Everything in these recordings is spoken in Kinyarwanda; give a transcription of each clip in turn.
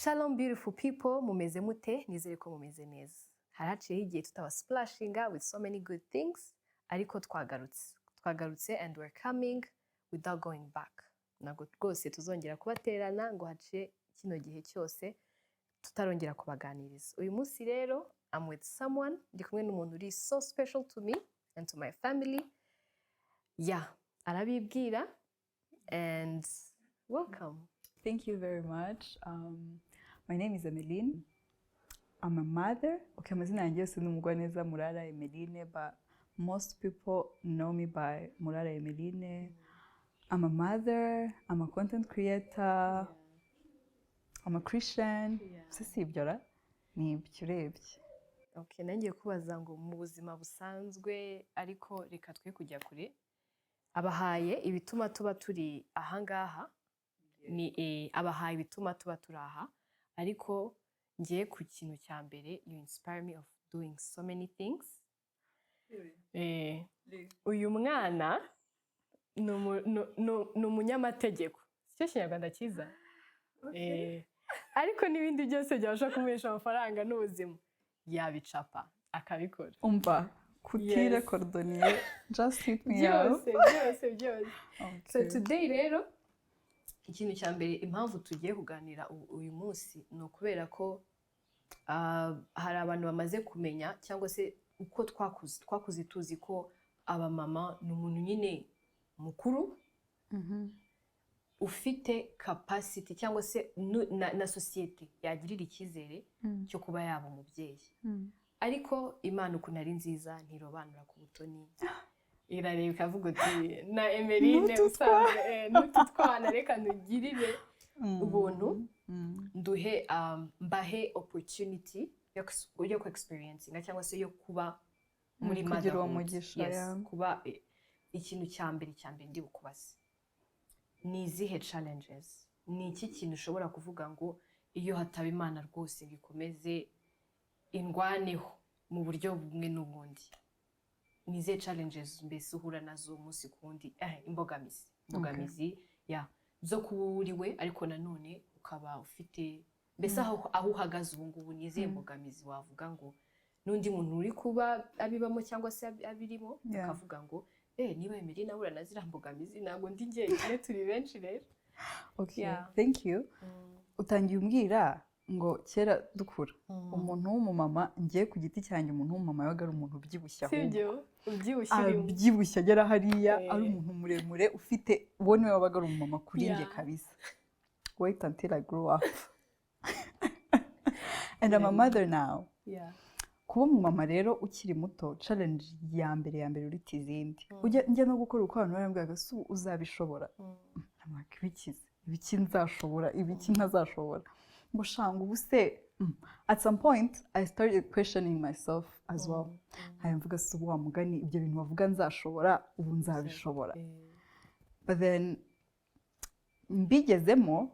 Shalom, beautiful people, mumeze mute? Nizere ko mumeze neza. Hari haciyeho igihe tutaba splashinga with so many good things, ariko twagarutse. Twagarutse and we're coming without going back. Ntabwo rwose tuzongera kubaterana ngo haciye kino gihe cyose tutarongera kubaganiriza. Uyu munsi rero I'm with someone, ndi kumwe n'umuntu uri so special to me and to my family. Yeah, arabibwira and welcome. Thank you very much. My name is Emeline. I'm a mother. Okay, amazina yanjye yose ni Umugwaneza Murara Emeline, but most people know me by Murara Emeline. I'm a mother, I'm a content creator, I'm a Christian. Se si ibyo ra? Ni ibyo urebye. Okay, nangiye kubaza ngo mu buzima busanzwe, ariko reka twe kujya kure. Abahaye ibituma tuba turi ahangaha ni abahaye ibituma tuba turi aha, ariko ngiye ku kintu cya mbere, you inspire me of doing so many things. Uyu mwana ni umunyamategeko, sicyo Kinyarwanda cyiza? Ariko n'ibindi byose byabasha kumuhesha amafaranga n'ubuzima yabicapa akabikora. Umva, kutire cordonnier, just hit me up. Byose, byose, byose. So today rero, ikintu cya mbere, impamvu tugiye kuganira uyu munsi ni ukubera ko hari abantu bamaze kumenya cyangwa se uko twakuze tuzi ko abamama ni umuntu nyine mukuru ufite capacity cyangwa se na sosiyete yagirira icyizere cyo kuba yaba umubyeyi. Ariko Imana ukuntu ari nziza, ntirobanura ku butoni, irareba ikavuga uti na Emeline N'utu usanzwe, n'utu twana reka ntugirire ubuntu, nduhe mbahe opportunity yo ku experiencinga cyangwa se yo kuba muri Kugira uwo motherhood. mugisha, Yes, kuba ikintu cya mbere ndi bukubaze ni izihe challenges, ni iki kintu ushobora kuvuga ngo iyo hataba Imana rwose ngo ikomeze indwaneho mu buryo bumwe n'ubundi, ni izihe challenges mbese uhura nazo umunsi ku wundi, imbogamizi ya zo kuba uriwe, ariko nanone ukaba ufite mbese aho uhagaze ubu ngubu, ni izihe mbogamizi wavuga ngo n'undi muntu uri kuba abibamo cyangwa se abirimo akavuga ngo niba Emeline ahura na ziriya mbogamizi, ntabwo ndi njyenyine, turi benshi rero. Okay, thank you. Utangiye umbwira ngo kera dukura umuntu w'umumama, ngiye ku giti cyanjye, umuntu w'umumama yabaga ari umuntu ubyibushye ahubwo. Sibyo? Ubyibushye urimo. Abyibushye agera hariya, ari umuntu muremure ufite, uwo niwe wabaga ari umumama kuri njye kabisa. Wait until I grow up and I'm a mother now. Kuba umumama rero ukiri muto, challenge ya mbere uruta izindi, ujya njya no gukora uko abantu barambwiraga: "Si ubu uzabishobora?" I'm like, "Ibikize ibiki nzashobora, ibiki ntazashobora?" Ngo shanga ubu se. At some point I started questioning myself as well, nkajya mvuga: "Si ubu wa mugani ibyo bintu bavuga nzashobora, ubu nzabishobora?" But then mbigezemo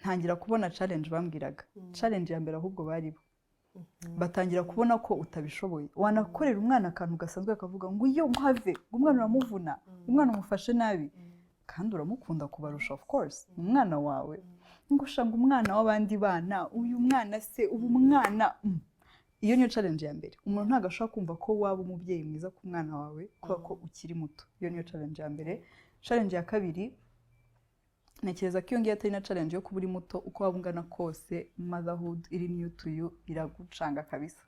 ntangira kubona challenge bambwiraga. Challenge ya mbere ahubwo bari bo batangira kubona ko utabishoboye. Wanakorera umwana akantu gasanzwe akavuga ngo iyo mpave, ngo umwana uramuvuna, umwana umufashe nabi, kandi uramukunda kubarusha, of course, ni umwana wawe. Ngo shanga umwana w'abandi bana, uyu mwana se ubu umwana. Iyo niyo challenge ya mbere. Umuntu ntabwo ashobora kumva ko waba umubyeyi mwiza ku mwana wawe kubera ko ukiri muto. Iyo niyo challenge ya mbere. Challenge ya kabiri, ntekereza ko iyo ngiyo atari na challenge yo kuba uri muto, uko waba ungana kose, motherhood iri new to you iragucanga kabisa.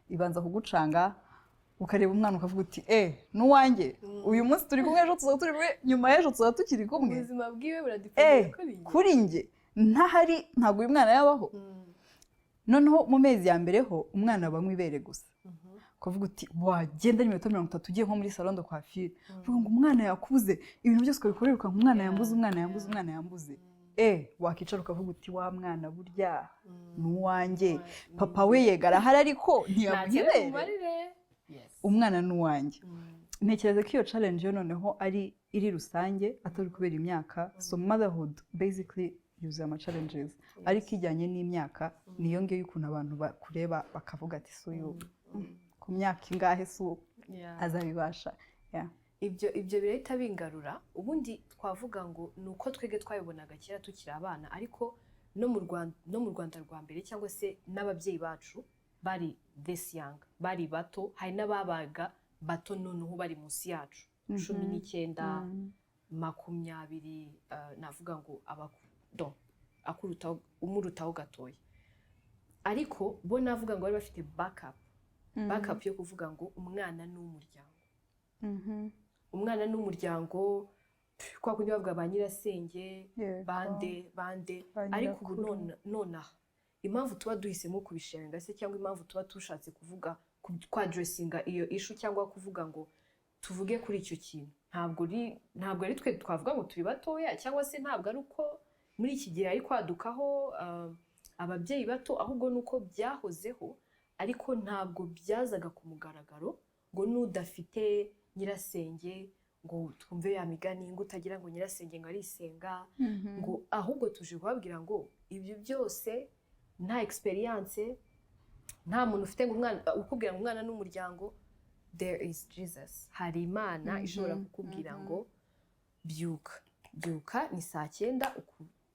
Ibanza kugucanga, ukareba umwana ukavuga uti: "Eh, n'uwanjye, uyu munsi turi kumwe, ejo tuzaba turi kumwe, nyuma y'ejo tuzaba tukiri kumwe." Ubuzima bwiwe buradependa kuri njye. Kuri njye ntahari ntabwo uyu mwana yabaho. Noneho mu mezi ya mbere ho umwana abanywa ibere gusa, ukavuga uti wagenda n'iminota 30 ugiye nko muri salon de coiffure, uvuga ngo umwana yakuze, ibintu byose ukabikora wirukanka, umwana yambuze, umwana yambuze, umwana yambuze. Wakicara ukavuga uti: "Wa mwana burya ni uwanjye, papa we yega arahari ariko ntiyamuha Ntacyo ibere." bumarire. Yes. Umwana ni uwanjye. Ntekereza ko iyo challenge yo noneho ari iri rusange, atari kubera imyaka. So motherhood basically yuzuye ama challenges, ariko ijyanye n'imyaka niyo ngiyo y'ukuntu abantu bakureba bakavuga ati: "Si uyu ku myaka ingahe si ubu azabibasha?" Yeah. Ibyo birahita bingarura. Ubundi twavuga ngo ni uko twebwe twabibonaga kera tukiri abana, ariko No mu Rwanda rwa mbere, cyangwa se n'ababyeyi bacu bari this young, bari bato, hari n'ababaga bato noneho bari munsi yacu, 19, 20, navuga ngo akurutaho, umurutaho gatoya, ariko bo navuga ngo bari bafite backup yo kuvuga ngo umwana ni umuryango, umwana ni umuryango, kwa kundi bavuga ba nyirasenge, bande bande. Ba Ariko ubu nyirakuru. Nonaha impamvu tuba duhisemo kubisharinga se, cyangwa impamvu tuba dushatse kuvuga kwaddressinga iyo issue, cyangwa kuvuga ngo tuvuge kuri icyo kintu, ntabwo ari twe twavuga ngo turi batoya, cyangwa se ntabwo ari uko muri iki gihe hari kwadukaho ababyeyi bato, ahubwo ni uko byahozeho, ariko ntabwo byazaga ku mugaragaro ngo n'udafite nyirasenge ngo twumve ya migani ngo utagira ngo nyirasenge ngo arisenga, ngo ahubwo tuje kubabwira ngo ibyo byose, nta experience, nta muntu ufite ngo umwana ukubwira ngo umwana n'umuryango, there is Jesus, hari Imana ishobora kukubwira ngo byuka, byuka, ni saa 9,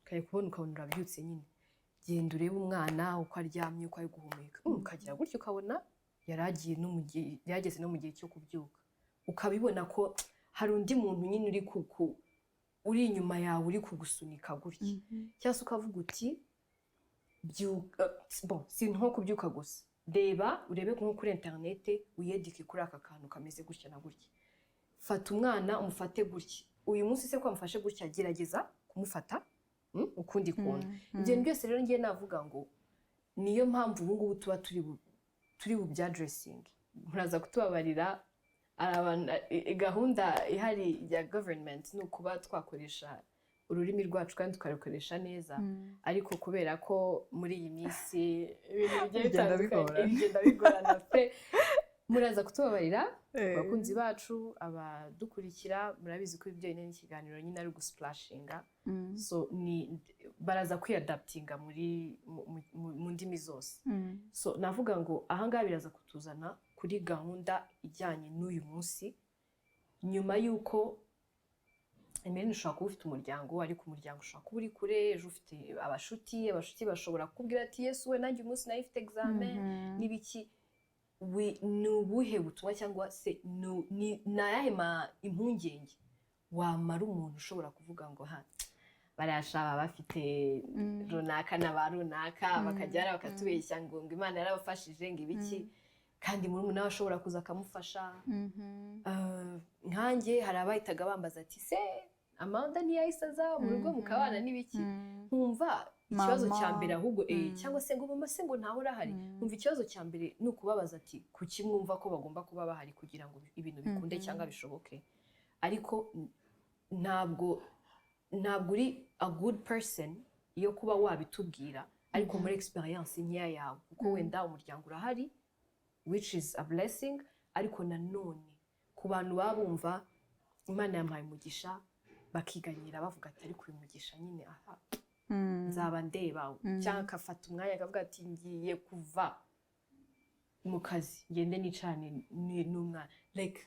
ukajya kubona ukabona urabyutse nyine, genda urebe umwana uko aryamye, uko ari guhumeka, ukagira gutyo ukabona yari agiye no mu gihe, yageze no mu gihe cyo kubyuka, ukabibona ko hari undi muntu nyine uri inyuma yawe uri kugusunika gutya, cyangwa se ukavuga uti byuka. Bon, si nko kubyuka gusa, reba urebe nko kuri interinete, wiyedike kuri aka kantu kameze gutya na gutya, fata umwana umufate gutya uyu munsi, se ko wamufashe gutya, gerageza kumufata ukundi kuntu. Ibyo bintu byose rero ngiye navuga ngo niyo mpamvu ubu ngubu tuba turi bubyaddressinge. Muraza kutubabarira, hari gahunda ihari ya government ni ukuba twakoresha ururimi rwacu kandi tukarukoresha neza, ariko kubera ko muri iyi minsi ibintu bigiye Bigenda bitandukanye, bigorana. Bigenda bigorana pe. Muraza kutubabarira, abakunzi bacu, abadukurikira, murabizi ko ibyo n'ikiganiro nyine ari ugusplashinga, so ni baraza kwiyadaptinga muri mu ndimi zose. So navuga ngo ahangaha biraza kutuzana kuri gahunda ijyanye n'uyu munsi. Nyuma y'uko Emeline, ushobora kuba ufite umuryango, ariko umuryango ushobora kuba uri kure, ejo ufite abashuti, abashuti bashobora kukubwira ati "Yesu we, nanjye uyu munsi nari mfite examen" n'ibiki. Ni ubuhe butumwa cyangwa se ni ayahe impungenge wamara umuntu ushobora kuvuga ngo ha barasha baba bafite runaka na ba runaka, bakajya hariya bakatubeshya ngo Imana yarabafashije, ngo ibiki, kandi murumuna we ashobora kuza akamufasha? Nkanjye hari abahitaga bambaza ati se Amanda ntiyahise aza mu rugo mukabana n'ibiki? Nkumva ikibazo Mama. cya mbere ahubwo cyangwa se ngo mama se ngo ntahora ahari. Nkumva ikibazo cya mbere ni ukubabaza ati kuki mwumva ko bagomba kuba bahari kugira ngo ibintu bikunde cyangwa bishoboke? Ariko ntabwo uri a good person yo kuba wabitubwira, ariko muri experience nkeya yawe, kuko wenda umuryango urahari, which is a blessing, ariko nanone ku bantu baba bumva Imana yampaye umugisha, bakiganyira bavuga ati ariko uyu mugisha nyine aha nzaba ndeba, cyangwa akafata umwanya akavuga ati ngiye kuva mu kazi ngende nicarane n'umwana, like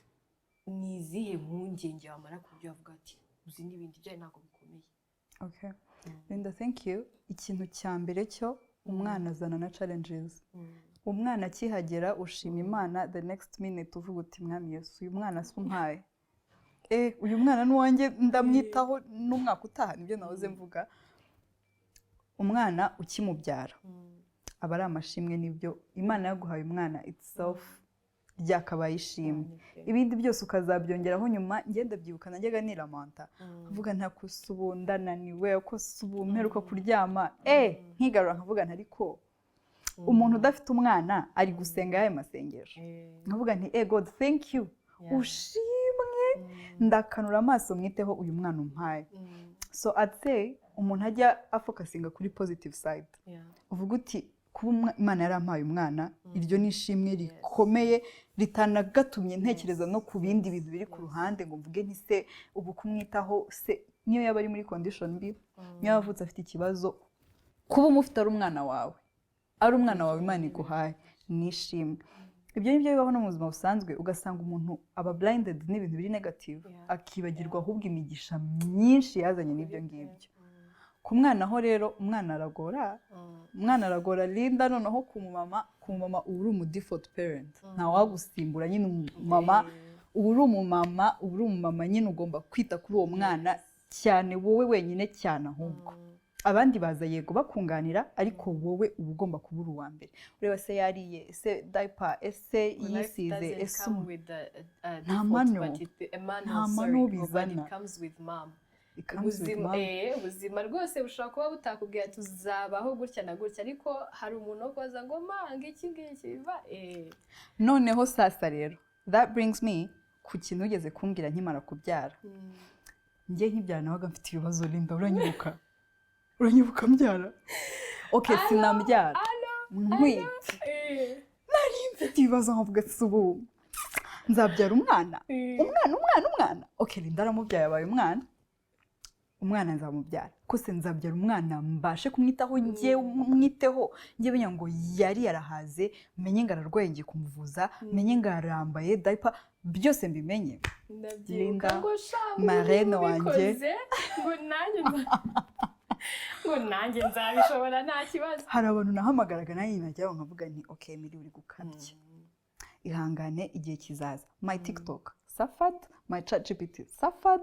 ni izihe mpungenge wamara ku byo bavuga ati uzi n'ibindi byayo ntabwo bikomeye? Okay. Linda, thank you. Ikintu cya mbere cyo, umwana azana na challenges. Umwana akihagera ushima Imana, the next minute uvuga uti "Mwami Yesu, uyu mwana si umpaye, uyu mwana ni uwanjye, ndamwitaho n'umwaka utaha." Nibyo nahoze mvuga, umwana ukimubyara aba ari amashimwe, nibyo, Imana yaguhaye umwana itself ryakabaye ishimwe, ibindi byose ukazabyongeraho nyuma. Ngenda byibuka najyaga niramanta nkavuga nta kosa, ubu ndananiwe, ko se ubu mperuka kuryama, nkigarura nkavuga nti ariko umuntu udafite umwana ari gusenga y'ayo masengesho? Nkavuga nti God, thank you, ushimwe, ndakanura amaso mwiteho uyu mwana umpaye. So I'd say umuntu ajya afocusinga kuri positive side, uvuga uti kuba Imana yarampaye umwana, iryo ni ishimwe rikomeye ritanagatumye ntekereza no ku bindi bintu biri ku ruhande, ngo mvuge nti se ubu kumwitaho se, niyo yaba ari muri condition mbi, niyo yaba avutse afite ikibazo, kuba umufite ari umwana wawe, ari umwana wawe Imana iguhaye, ni ishimwe. Ibyo ni byo bibaho no mu buzima busanzwe, ugasanga umuntu aba blinded n'ibintu biri negative, akibagirwa ahubwo imigisha myinshi yazanye n'ibyo ngibyo. Ku mwana ho rero, umwana aragora, umwana aragora, Linda. Noneho ku mumama uba uri umu default parent, ntawagusimbura nyine. Umumama uba uri umumama, uba uri umumama nyine, ugomba kwita kuri uwo mwana cyane, wowe wenyine cyane. Ahubwo abandi baza yego bakunganira, ariko wowe uba ugomba kuba uri uwa mbere ureba se yariye, ese diaper, ese yisize, ese nta manual, nta manual bizana. It comes with Ubuzima mom. Ubuzima rwose bushobora kuba butakubwira tuzabaho gutya na gutya, ariko hari umuntu wo kubaza ngo manga iki ngiki biva Noneho sasa rero, that brings me ku kintu wigeze kumbwira nkimara kubyara. Njye nkibyara nabaga mfite ibibazo, Linda. Uranyibuka? Uranyibuka mbyara? Okay, sinambyara, ntwite. Mfite ibibazo, nkavuga ati: "Ubu nzabyara umwana, umwana, umwana, umwana." Okay, Linda aramubyaye, abaye umwana. Umwana nzamubyara kose, nzabyara umwana mbashe kumwitaho njye, mwiteho njye, menya ngo yari yarahaze, menye ngo ararwaye ngiye kumuvuza, menye ngo arambaye diaper, byose mbimenye. Ndabyibuka. Linda, ngo sha ngo marraine ubu wanjye. ubikoze, ngo nanjye nzabishobora, nta kibazo. Hari abantu nahamagaraga nanjye najyaho nkavuga nti: "Okay, Miri, uri gukabya, ihangane, igihe kizaza." My TikTok suffered, my ChatGPT suffered,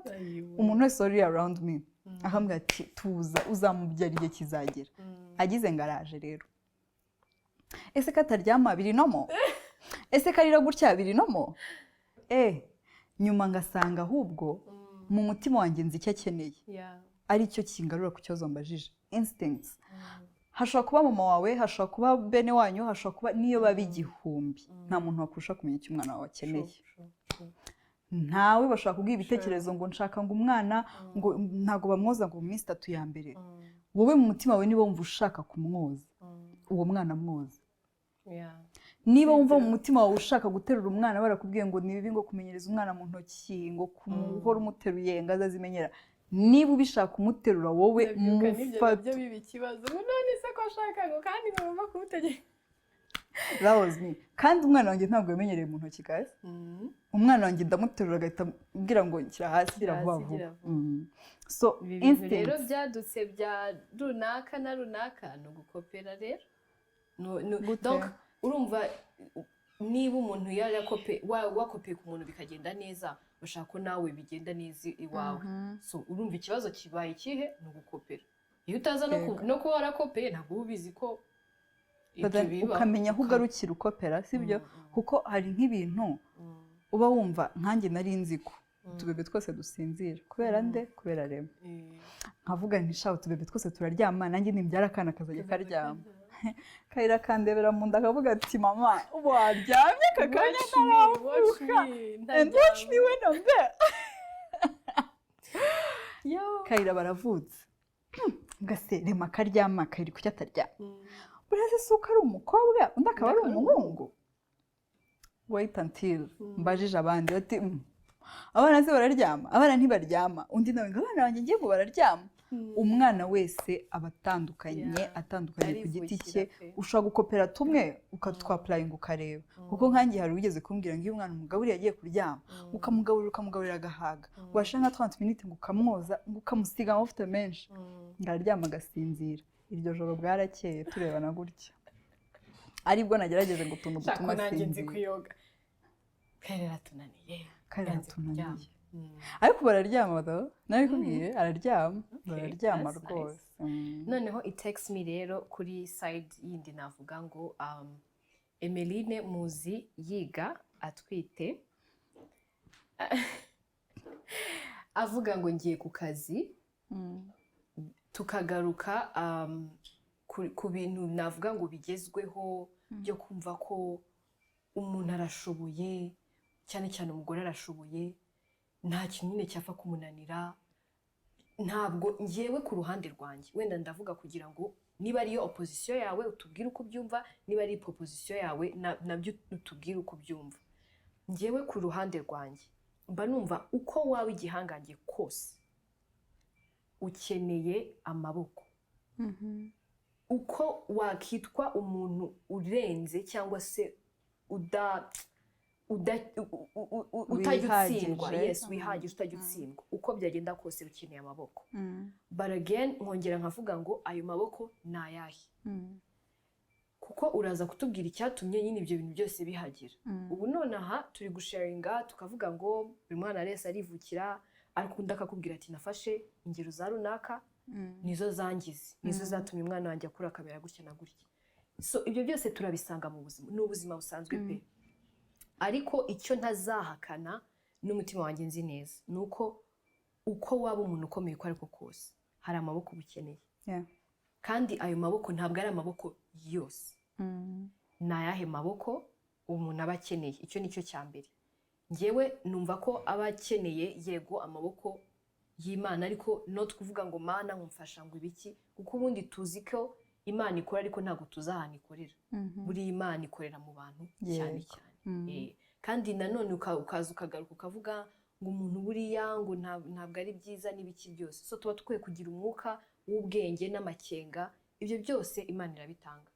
umuntu wese wari around me akambwira ati: "Tuza, uzamubyara, igihe kizagera." Agize ngo araje rero: "Ese kataryama biri normal? Ese karira gutya biri normal?" Nyuma ngasanga ahubwo mu mutima wanjye nzi icyo akeneye, aricyo kingarura ku kibazo mbajije, instincts. Hashobora kuba mama wawe, hashobora kuba bene wanyu, hashobora kuba niyo baba 1000, nta muntu wakurusha kumenya icyo umwana wawe akeneye. Ntawe. Bashobora kubwira ibitekerezo ngo nshaka ngo umwana ngo ntabwo bamwoza ngo mu minsi 3 ya mbere. Wowe mu mutima wawe, niba wumva ushaka kumwoza uwo mwana, mwoza. Niba wumva mu mutima wawe ushaka guterura umwana, barakubwiye ngo ni bibi ngo kumenyereza umwana mu ntoki, ngo kumuhora umuteruye ngo azazimenyera, niba ubishaka umuterura wowe, Ndabyibuka n'ibyo mufate. nabyo biba ikibazo, ngo none se ko ashaka ngo kandi ngomba kumutegeka. That was me. Kandi umwana wanjye ntabwo yamenyereye mu ntoki, guys. Umwana wanjye ndamuterura agahita ambwira ngo nshyira hasi, gira Shyira vuba hasi, vuba. gira vuba. So Ibi bintu rero instincts. byadutse bya runaka na runaka ni ugukopera rero. Gute? Donc urumva, niba umuntu wakopeye ku muntu bikagenda neza, bashaka ko nawe bigenda neza iwawe. So urumva ikibazo kibaye ikihe? Ni ugukopera. Iyo utaza no kuba warakopeye, ntabwo uba ubizi ko But ibyo then biba. ukamenya aho ugarukira ukopera, sibyo? Kuko hari nk'ibintu uba wumva, nkanjye nari nzi ko utubebe twose dusinzira. Kubera nde? Kubera Rema. Nkavuga nti: "Sha, utubebe twose turaryama, nanjye nimbyara akana kazajya karyama." Kayira kandebera mu nda akavuga ati: "Mama, waryamye aka kanya Watch me, watch ntaravuka me, and watch me when I'm there." Yo. Kayira baravutse ngase Rema karyama, Kayira kuki ataryama? Buriya se si uko ari umukobwa, undi akaba ari Undi akaba ari umuhungu? Wait until mbajije abandi bati: Abana se bararyama?" Abana ntibaryama. Undi nawe ngo: "Abana banjye ngiye ngo bararyama." Umwana wese aba atandukanye, atandukanye ku giti Arivukira cye. pe. Ushobora gukopera tumwe ukatwapurayinga ukareba, kuko nkanjye hari uwigeze kumbwira ngo iyo umwana umugaburiye agiye kuryama, ukamugaburira, ukamugaburira agahaga, washira nka 30 minutes ngo ukamwoza, ngo ukamusiga amavuta menshi, ngo araryama agasinzira. Iryo joro bwarakeye turebana gutya, aribwo nagerageje ngo utuntu Shaka dutuma nanjye nzi asinzira. kuyoga. Kare ratunaniye. Kare Yanze aratunaniye. kuryama. Ariko bararyama though, narabikubwiye, araryama, bararyama That's nice. rwose. Noneho it takes me rero kuri side yindi, navuga ngo Emeline muzi yiga atwite, avuga ngo ngiye ku kazi, tukagaruka ku bintu navuga ngo bigezweho byo kumva ko umuntu arashoboye, cyane cyane umugore arashoboye, nta kintu nyine cyapfa kumunanira. Ntabwo ngewe ku ruhande rwanjye, wenda ndavuga kugira ngo niba ariyo opposition yawe utubwire uko ubyumva, niba ari proposition yawe nabyo utubwire uko ubyumva. Ngewe ku ruhande rwanjye mba numva uko waba igihangange kose, ukeneye amaboko. Uko wakitwa umuntu urenze cyangwa se uda utajya utsindwa. Wihagije. Yes, wihagije, utajya utsindwa. Uko byagenda kose ukeneye amaboko. But again, nkongera nkavuga ngo ayo maboko ni ayahe? Kuko uraza kutubwira icyatumye nyine ibyo bintu byose bihagera. Ubu nonaha turi gusharinga, tukavuga ngo buri mwana wese arivukira, ariko undi akakubwira ati: "Nafashe ingero za runaka, nizo zangize, nizo zatumye umwana wanjye akura akamera gutya na gutya." So ibyo byose turabisanga mu buzima, ni ubuzima busanzwe pe. Ariko icyo ntazahakana n'umutima wanjye nzi neza ni uko, uko waba umuntu ukomeye uko ariko kose, hari amaboko uba ukeneye. Kandi ayo maboko ntabwo ari amaboko yose. Ni ayahe maboko umuntu aba akeneye? Icyo ni cyo cya mbere. Ngewe numva ko aba akeneye, yego, amaboko y'Imana, ariko not kuvuga ngo "Mana nkumfasha" ngo ibiki, kuko ubundi tuzi ko Imana ikora, ariko ntabwo tuzi ahantu ikorera. Buriya Imana ikorera mu bantu cyane cyane. Kandi nanone ukaza ukagaruka ukavuga ngo umuntu buriya ngo ntabwo ari byiza n'ibiki byose. So tuba dukwiye kugira umwuka w'ubwenge n'amakenga. Ibyo byose Imana irabitanga.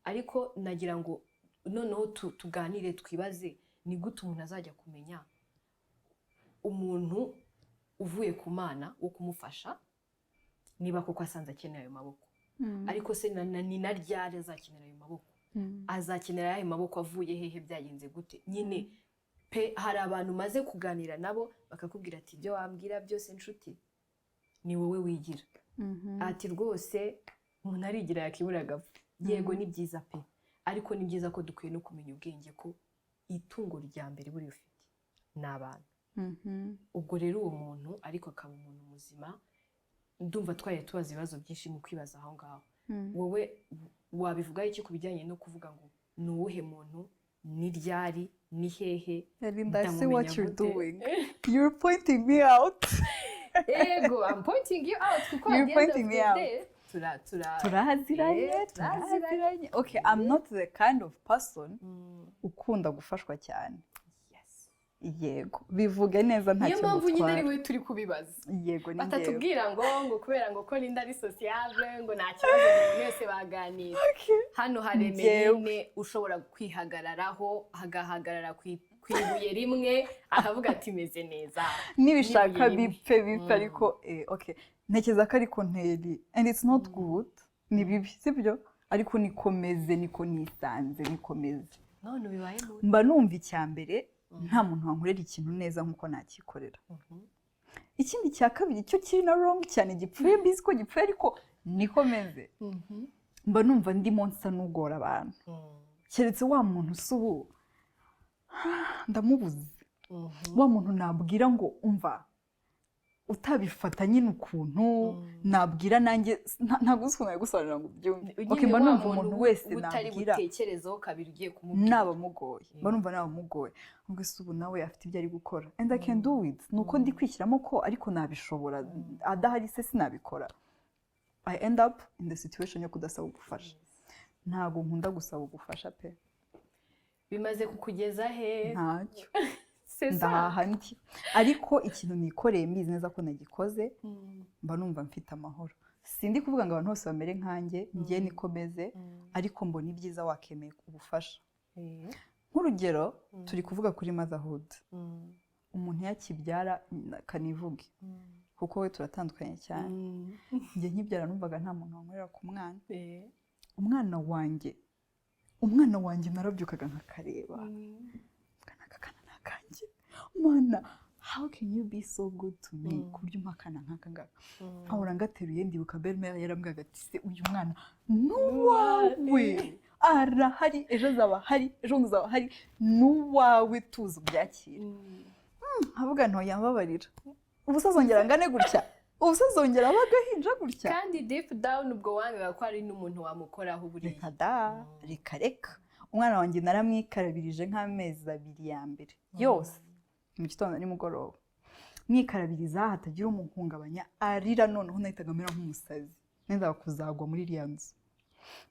Ariko nagira ngo noneho tuganire, twibaze: ni gute umuntu azajya kumenya umuntu uvuye ku Mana wo kumufasha, niba koko asanze akeneye ayo maboko? Ariko se ni na ryari azakenera ayo maboko? Azakenera ayo maboko avuye hehe? Byagenze gute nyine pe? Hari abantu umaze kuganira nabo bakakubwira ati: "Ibyo wambwira byose nshuti, ni wowe wigira." Ati: "Rwose umuntu arigira yakibura agapfa." Yego, ni byiza pe, ariko ni byiza ko dukwiye no kumenya ubwenge ko itungo rya mbere buriya ufite ni abantu. Ubwo rero uwo muntu ariko akaba umuntu muzima. Ndumva twari tubaza ibibazo byinshi mu kwibaza aho ngaho. Wowe wabivugaho iki ku bijyanye no kuvuga ngo ni uwuhe muntu, ni ryari, ni hehe? Linda, I see what Ndamumenya you're gute? doing. You're pointing me out. Ego, I'm pointing you out kuko You're at the end of pointing me the out. day tura tura Turaziranye. Turaziranye. Turaziranye. Okay, I'm not the kind of person ukunda gufashwa cyane. Yego, bivuge neza, Niyo ntacyo mpamvu nyine ari ngutwara. we turi kubibaza. Yego, ni njyewe. Batatubwira ngo kubera ngo ko Linda ari sociable, ngo nta kibazo, umuntu wese baganira. Hano hari Njyewe. Emeline ushobora kwihagararaho, agahagarara ku ibuye rimwe, akavuga ati: "Meze neza." Nibishaka N'ibuye rimwe. bipfe bipfe. Ariko okay, ntekereza ko ariko nteri, and it's not good, ni bibi, sibyo? Ariko nikomeze, niko nisanze, nikomeze. None bibaye mu Mba numva icya mbere nta muntu wankorera ikintu neza nk'uko nakikorera. Ikindi cya kabiri cyo kiri na wrong cyane, gipfuye, mbizi ko gipfuye, ariko niko meze. Mba numva ndimo nsa n'ugora abantu, keretse wa muntu usa ubu ndamubuze, wa muntu nabwira ngo umva, utabifata nyine ukuntu nabwira nanjye ntabwo uzi ukuntu nabigusobanurira ngo ubyumve. Okay, mba Nyine wa numva umuntu wese utari nabwira butekerezeho kabiri ugiye kumubwira. Naba mugoye, mba numva naba mugoye. Ubwo se ubu nawe afite ibyo ari gukora, and I can do it, ni uko ndi kwishyiramo ko ariko nabishobora adahari se sinabikora. I end up in the situation yo kudasaba ubufasha. Ntabwo nkunda gusaba ubufasha pe. Bimaze kukugeza he? Ntacyo. C'est ça. Ndahaha ndi, ariko ikintu nikoreye mbizi neza ko nagikoze, mba numva mfite amahoro. Sindi kuvuga ngo abantu bose bamere nkanjye, njye niko meze. Ariko mbona ibyiza wakemeye ubufasha. Nk'urugero, turi kuvuga kuri motherhood. Umuntu yakibyara, kanivuge kuko we turatandukanye cyane. Njye nkibyara numvaga nta muntu wankorera ku mwana. Umwana wanjye narabyukaga nkakareba, aka kana ni akanjye. Mana, how can you be so good to me, ku buryo umpa akana nk'aka ngaka? Nkahora ngateruye, ndibuka belle-mère yarambwiraga ati: "Se uyu mwana ni uwawe, arahari, ejo azaba ahari, ejo bundi azaba ahari, ni uwawe, tuzi ubyakire." Nkavuga nto yambabarira, ubu se azongera angane gutya? Ubu se azongera abe agahinja gutya? Kandi deep down ubwo wangaga ko hari n'umuntu wamukoraho buriya. Reka da, reka reka. Umwana wanjye naramwikarabirije nk'amezi 2 ya mbere yose, mu gitondo nimugoroba, mwikarabiriza hatagira umuhungabanya arira. Noneho nahitaga amera nk'umusazi, nendaga kuzagwa muri iriya nzu.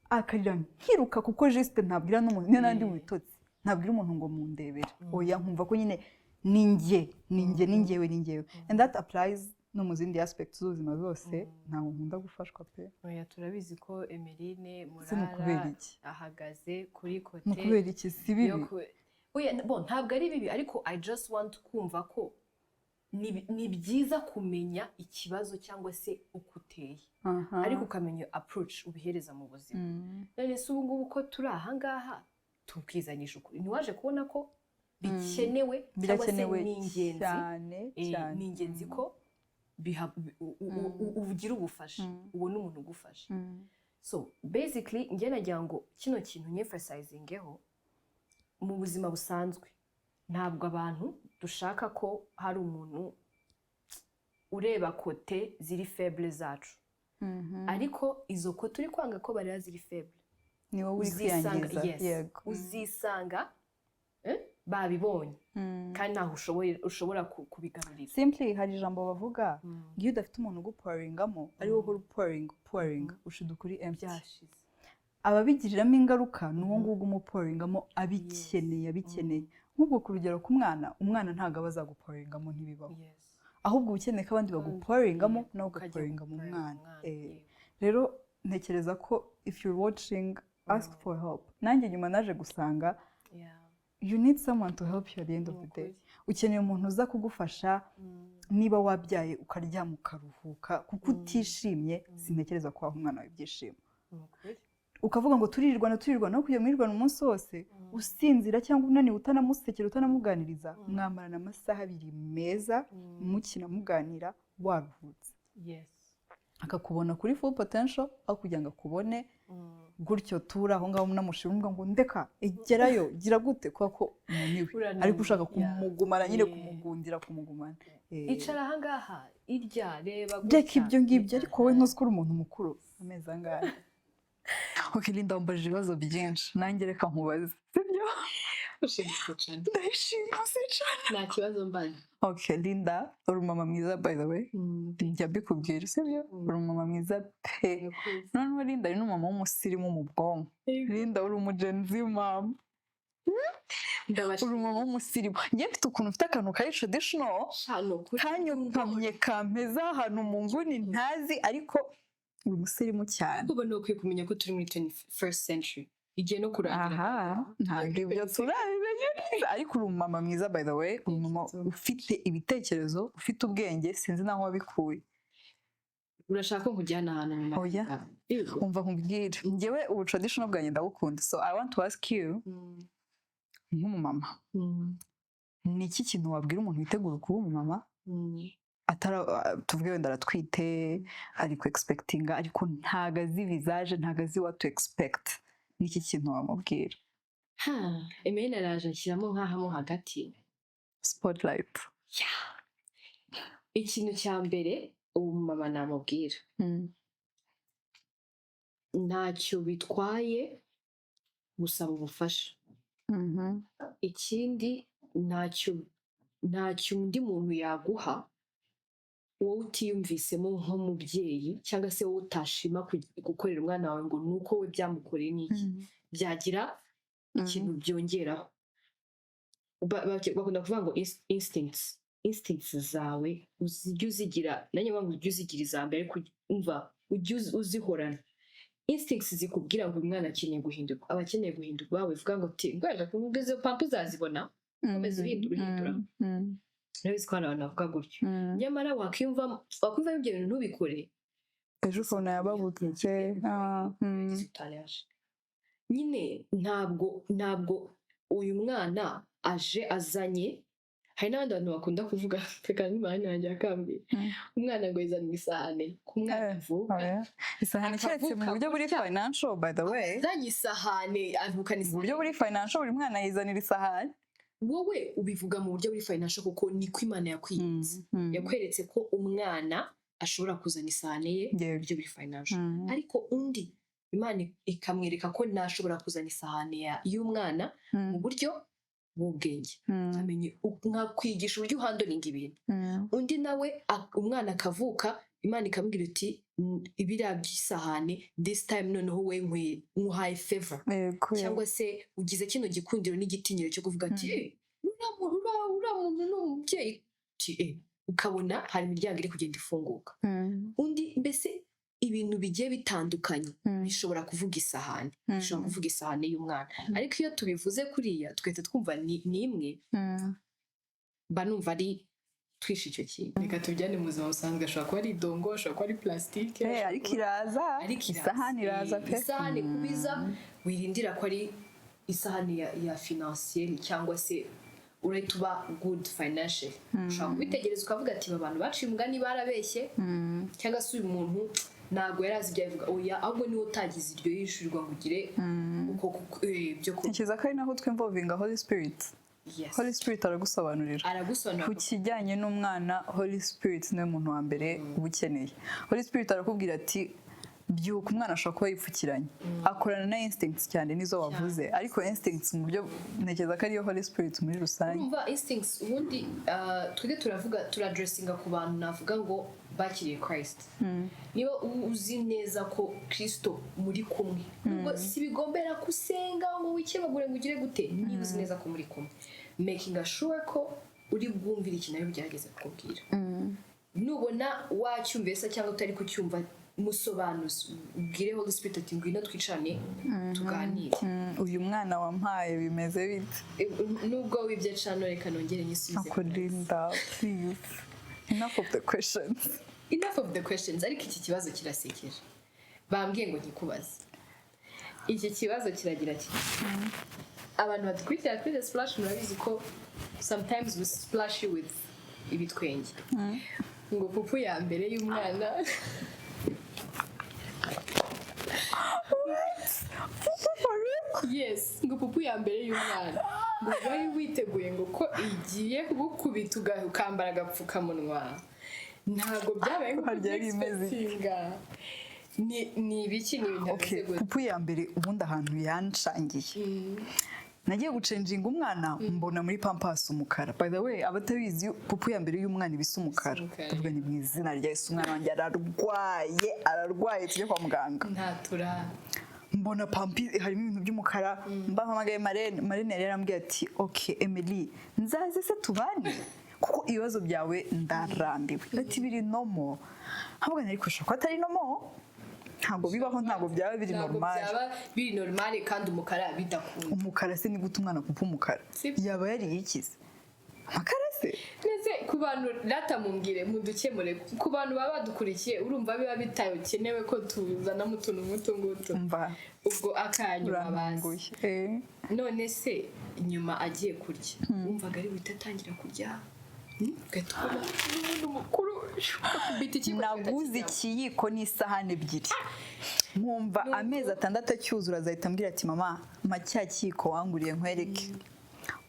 Akarira nkiruka, kuko juste ntabwira n'umuntu, niyo nandi mu bitotsi ntabwira umuntu ngo mundebere, oya. Nkumva ko nyine ni njye, ni njye, ni njyewe, ni njyewe. And that applies no mu zindi aspects z'ubuzima zose. Ntabwo nkunda gufashwa pe. Oya, turabizi ko Emeline Se ni ukubera Murara iki? ahagaze kuri Ni côté ukubera iki? Si yo bibi? Oya, bon, ntabwo ari bibi, ariko I just want kumva ko ni byiza kumenya ikibazo cyangwa se uko uteye, ariko ukamenya approach ubihereza mu buzima. None se ubu ngubu ko turi aha ngaha tubwizanyije ukuri, ntiwaje kubona ko bikenewe cyangwa se Birakenewe ni ingenzi? cyane. Cyane. Ni ingenzi ko ugira ubufasha, ubona umuntu ugufasha. So basically, njye nagira ngo kino kintu nyemphasizingeho. Mu buzima busanzwe, ntabwo abantu dushaka ko hari umuntu ureba côté ziri faible zacu, ariko izo côté uri kwanga ko bareba ziri faible, Ni wowe uri uzisanga kwiyangiza. Yes, uzisanga babibonye kandi ntaho ushobora kubigarurira. Simply, hari ijambo bavuga ngo iyo udafite umuntu ugupouringamo, ari wowe uhora upouringa, upouringa, ushiduka uri empty. Byashize. Ababigiriramo ingaruka ni uwo nguwo umupouringamo abikeneye, abikeneye. Nk'ubwo ku rugero ku mwana, umwana ntabwo aba azagupouringamo, ntibibaho. Ahubwo uba ukeneye ko abandi bagupouringamo, nawe Ukajya ugapouringa mu gupouringa mwana. umwana, yego. Rero ntekereza ko if you're watching, ask for help. Nanjye nyuma naje gusanga you need someone to help you at the end of the day. Ni ukuri. Ukeneye umuntu uza kugufasha. Niba wabyaye ukaryama ukaruhuka kuko utishimye, sintekereza ko waha umwana wawe ibyishimo. Ni ukuri. Ukavuga ngo turirirwana, turirirwana, no kujya mwirirwana umunsi wose usinzira cyangwa unaniwe, utanamusekera, utanamuganiriza. Mwamarana amasaha 2 meza mukina, muganira, waruhutse, akakubona kuri full potential, aho kugira ngo akubone gutyo tura aho ngaho unamushima, umubwira ngo ndeka, egerayo, gira gute, kubera ko unaniwe, Urananiwe, ariko ushaka kumugumana nyine, kumugundira, kumugumana. Icara ahangaha, irya, reba gutya. Reka ibyo ngibyo, ariko wowe ntuzi ko uri umuntu mukuru amezi angahe? Ok Linda, wambajije ibibazo byinshi, nanjye reka nkubaze, sibyo? Ushimishije cyane. Ndayishimuse cyane. Nta kibazo mbaye. Ok Linda, uri umumama mwiza, by the way, njya mbikubwira, sibyo? Uri umumama mwiza pe. Noneho Linda ari n'umumama w'umusirimu mu bwonko. Linda, uri umu Gen Z mama, uri umumama w'umusirimu. Njye mfite ukuntu mfite akantu kari traditional kanyukamye, kampeza ahantu mu nguni ntazi, ariko uri umusirimu cyane. Ubu ni ukwiye kumenya ko turi muri 21st century, igiye no kurangira. Aha ntabwo ibyo turabimenya neza, ariko uri umumama mwiza, by the way. Uri umumama ufite ibitekerezo, ufite ubwenge, sinzi n'aho wabikuye. Urashaka ko nkujyana ahantu nyuma? Oya. Yego. Umva nkubwire, njyewe ubu traditional bwanjye ndabukunda, so I want to ask you, nk'umumama, ni iki kintu wabwira umuntu witegura kuba umumama, atara, tuvuge wenda aratwite, ari ku expectinga, ariko ntago azi visage, ntago azi what to expect? Ni iki kintu wamubwira? Ha, Emene araje anshyiramo nk'aha mo hagati. Spotlight. Ikintu cya mbere uwo mama namubwira, ntacyo bitwaye gusaba ubufasha. Ikindi, ntacyo undi muntu yaguha wowe utiyumvisemo nk'umubyeyi, cyangwa se wowe utashima gukorera umwana wawe ngo ni uko we byamukoreye n'iki, byagira ikintu byongeraho. Bakunda kuvuga ngo instincts zawe ujye uzigira, nanjye ngo ujye uzigira iza mbere, ariko umva, ujye uzihorana. Instincts zikubwira ngo uyu mwana akeneye guhindurwa, aba akeneye guhindurwa. Wivuga ngo ti ngwenda kumubwiza, izo pampa uzazibona, komeza uhindura, uhindura. Urabizi ko hari abantu bavuga gutyo, nyamara wakwiyumvamo ibyo bintu ntubikore, Ejo ukabona yababutse. Utayaje nyine. Ntabwo uyu mwana aje azanye. Hari n'abandi bantu bakunda kuvuga, reka n'imana yanjye akambwira, umwana ngo yizanira isahane ku mwana avuka. Oya. Isahani keretse mu Akavuka buryo buri gutya. financial, by the way. Azanye isahane, avukana Mu isahane. buryo buri financial, buri mwana yizanira isahani. Wowe ubivuga mu buryo buri financial kuko niko Imana yakwiyeretse, yakweretse ko umwana ashobora kuzana isahane ye mu buryo buri financial, ariko undi Imana ikamwereka ko ntashobora kuzana isahane y'umwana mu buryo bw'ubwenge, amenye nkakwigisha uburyo uhandlinga ibintu. Undi nawe umwana akavuka, Imana ikamubwira iti: "Biriya by'isahane, this time noneho we nkuhaye favor, cyangwa se ugize kino gikundiro n'igitinyiro cyo kuvuga ati: 'Eh, uriya muntu ni umubyeyi.'" Ati, "Eh," ukabona hari imiryango iri kugenda ifunguka. Undi mbese Ibintu bigiye bitandukanye bishobora kuvuga isahani, bishobora kuvuga isahani y'umwana. Ariko iyo tubivuze kuriya, tugahita twumva ni imwe. Mba numva ari twishe icyo kintu. Reka tubijyane mu buzima busanzwe. Ashobora kuba ari idongo, ashobora kuba ari plastique. Eh, ariko iraza. Ariko iraza. Isahani iraza pe. Isahani kubiza, wirindira ko ari isahani ya financier cyangwa se urahita uba good financial. Ushobora kubitegereza ukavuga ati: "Aba bantu baciye umugani barabeshye," cyangwa se: "Uyu muntu ntabwo yari azi ibyo avuga." Oya, ahubwo niwe utagize iryo yishyurirwa ngo ugire uko byo ku Ntekereza ko ari naho twinvolvinga Holy Spirit. Holy Spirit aragusobanurira. Aragusobanurira. Ku kijyanye n'umwana, Holy Spirit niwe muntu wa mbere uba ukeneye. Holy Spirit arakubwira ati: "Byuka." Umwana ashobora kuba yipfukiranye, akorana na instincts cyane, nizo wavuze, ariko instincts mu buryo ntekereza ko ariyo Holy Spirit muri rusange. Urumva, instincts ubundi, twebwe turavuga, turaaddressinga ku bantu, navuga ngo bakiriye Christ. Niba uzi neza ko Kristo muri kumwe, nubwo si bigombera ko usenga ngo wikebagure ngo ugire gute, niba uzi neza ko muri kumwe, making sure ko uri bwumvire ikintu ari bugerageze kukubwira. Nubona wacyumvise se cyangwa utari kucyumva, musobanuze, ubwire Holy Spirit ati: "Ngwino twicarane tuganire." Uyu mwana wampaye bimeze bite? Nubwo wibye cano, reka nongere nyisubize. Ako Linda, please, enough of the questions. Enough of the questions. Ariko iki kibazo kirasekeje, bambwiye ngo nkikubaze. Iki kibazo kiragira kiti: abantu badukurikira kuri The Splash murabizi ko sometimes we splash you with ibitwenge. Ngo pupu ya mbere y'umwana. For real? Yes, ngo pupu ya mbere y'umwana, ngo wari witeguye ngo ko igiye kugukubita ukambara agapfukamunwa, ntabwo byabaye nk'uko Harya yari imeze ite? ubyexpectinga. Ni ibiki? Ni ibintu Okay, bimeze gute? Pupu ya mbere, ubundi ahantu yanshangiye, nagiye guchanginga umwana, mbona muri pampers umukara. By the way, abatabizi, pupu ya mbere y'umwana iba isa umukara. Umukara. Ndavuga ni mu izina rya Yesu, umwana wanjye ararwaye, ararwaye, tujye kwa muganga. Ntatura. Mbona pampers harimo ibintu by'umukara, mbahamagaye marraine. Marraine yari yarambwiye ati: "Ok Emily, nzaze se tubane, kuko ibibazo byawe ndarambiwe." Ati: "Biri normal." Ntabwo nari kurusha ko atari normal, ntabwo bibaho, ntabwo byaba biri Ntabwo normal. byaba biri normal kandi umukara bidakunda. Umukara se, ni gute umwana pupa umukara? Sibyo. Yaba yariye ikize amakara se? Ndetse ku bantu rata, mumbwire, mudukemure, ku bantu baba badukurikiye, urumva biba bitakenewe ko tuzanamo utuntu nk'utu ngutu. Mva. Ubwo akanyuma bazi. Urantunguye. Eh. None se nyuma agiye kurya, wumvaga ari buhite atangira kurya? Ugahita ubona n'umuntu mukuru akubita ikiyiko Naguze kigahita ikiyiko n'isahani ebyiri, nkumva amezi 6 acyuzura azahita ambwira ati: "Mama, mpa cya kiyiko wanguriye nkwereke."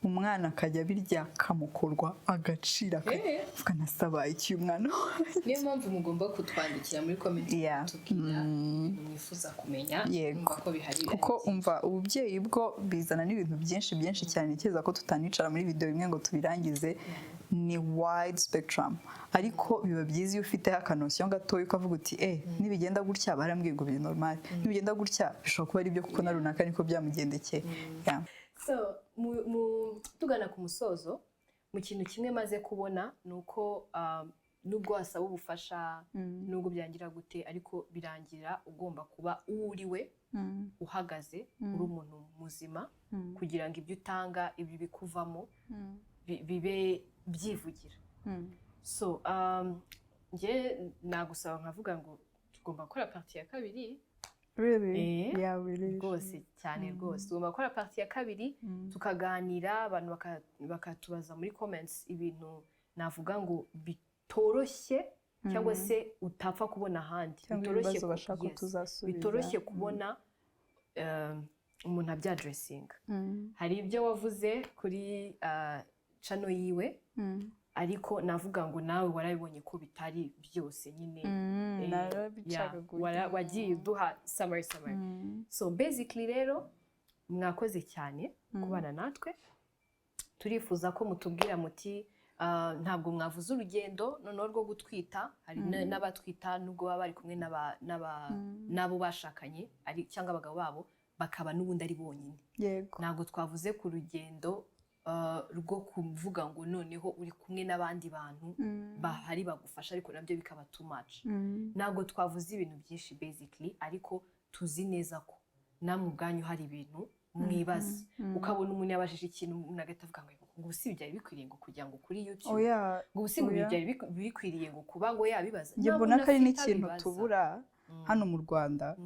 Umwana akajya abirya akamukorwa agaciro, akavuga nasabaye iki uyu mwana wanjye? Niyo mpamvu mugomba kutwandikira muri comment, tubwira ibintu mwifuza kumenya. Numva ko bihari. Kuko umva, ububyeyi bwo bizana n'ibintu byinshi byinshi cyane, ntekereza ko tutanicara muri video imwe ngo tubirangize, ni wide spectrum. Ariko biba byiza iyo ufiteho akanotion gatoya, ukavuga uti: "Eh, nibigenda gutya barambwiye ngo biri normal, nibigenda gutya bishobora kuba ari byo, kuko na runaka niko byamugendekeye." Yeah. So tugana ku musozo, mu kintu kimwe maze kubona ni uko nubwo wasaba ubufasha, nubwo byangira gute, ariko birangira ugomba kuba uwo uri we, uhagaze uri umuntu muzima, kugira ngo ibyo utanga, ibyo bikuvamo bibe byivugira. So njye nagusaba nkavuga ngo tugomba gukora partie ya kabiri. Really? Eh, Yeah, really. Rwose cyane rwose, tugomba gukora partie ya kabiri, tukaganira, abantu bakatubaza muri comments ibintu navuga ngo bitoroshye cyangwa se utapfa kubona ahandi, Cyangwa bitoroshye ibibazo bashaka ko yes, tuzasubiza. bitoroshye kubona umuntu abyaddressinga. Hari ibyo wavuze kuri channel yiwe, ariko navuga ngo nawe warabibonye ko bitari byose nyine. Narabicagaguye. Wagiye uduha summary summary. So basically rero, mwakoze cyane kubana natwe. Turifuza ko mutubwira muti: "Ntabwo mwavuze urugendo noneho rwo gutwita." Hari n'abatwita nubwo baba bari kumwe n'abo bashakanye ari cyangwa abagabo babo, bakaba n'ubundi ari bonyine. Ntabwo twavuze ku rugendo. rwo kuvuga ngo noneho uri kumwe n'abandi bantu bahari bagufasha, ariko nabyo bikaba too much. Ntabwo twavuze ibintu byinshi basically, ariko tuzi neza ko namwe ubwanyu hari ibintu mwibaza, ukabona umuntu yabajije ikintu, umuntu agahita avuga ngo ubu si byari bikwiriye ngo kugira ngo kuri YouTube, Oya. ngo ubu si ngo Oya. byari bikwiriye ngo kuba ngo yabibaza. Njye Ntabwo mbona ko ari unafite n'ikintu abibaza. tubura hano mu Rwanda.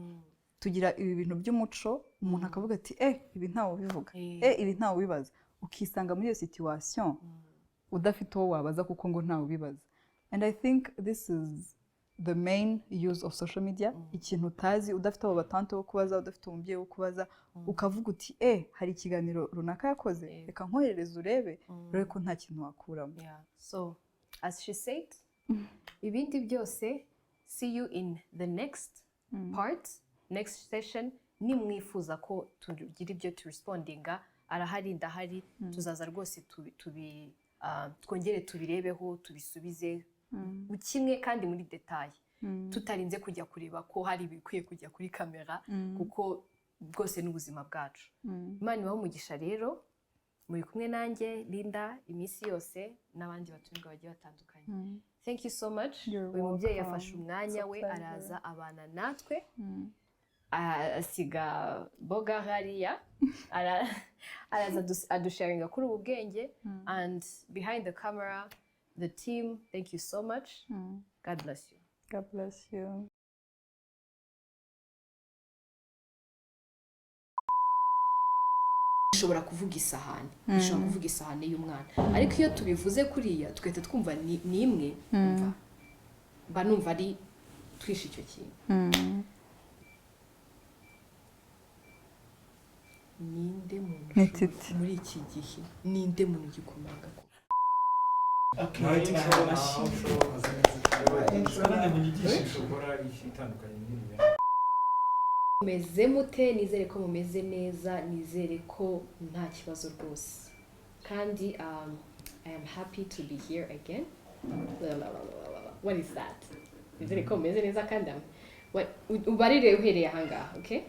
Tugira ibi bintu by'umuco, umuntu akavuga ati: "Eh, ibi ntawe ubivuga." "Eh, ibi ntawe ubibaza." Ukisanga muri iyo situation udafite uwo wabaza kuko ngo ntawe ubibaza. And I think this is the main use of social media. Ikintu utazi, udafite abo batante bo kubaza, udafite umubyeyi wo kubaza, ukavuga uti: "Eh, hari ikiganiro runaka yakoze, reka nkoherereze urebe," urebe ko nta kintu wakuramo. Yeah. So, as she said, ibindi byose, see you in the next part, next session. Nimwifuza ko tugira ibyo turespondinga, arahari, ndahari, tuzaza rwose twongere tubirebeho, tubisubize kimwe kandi muri détail, tutarinze kujya kureba ko hari ibikwiye kujya kuri kamera, kuko bwose ni ubuzima bwacu. Imana ibahe umugisha. Rero muri kumwe nanjye Linda iminsi yose n'abandi batumirwa bagiye batandukanye. Thank you so much. You're Uyu mubyeyi welcome. yafashe umwanya It's a we pleasure. araza abana natwe, asiga boga hariya, araza adusharinga kuri ubu bwenge. And behind the camera, the team, thank you so much. God bless you. God bless you. Bishobora kuvuga isahani, bishobora kuvuga isahani y'umwana, ariko iyo tubivuze kuriya tugahita twumva ni imwe. Umva, mba numva ari twishe icyo kintu. Ninde muntu Ni Titi. muri iki gihe, ninde muntu ugikomanga ko Intro, outro. Nanjye munyigishe gukora itandukanye n'iriya. Mumeze mute? Nizere ko mumeze neza, nizere ko nta kibazo rwose. Kandi I am happy to be here again. Blah, blah, blah, blah, blah, blah. What is that? Nizere ko mumeze neza kandi ubarire uhereye ahangaha, okay?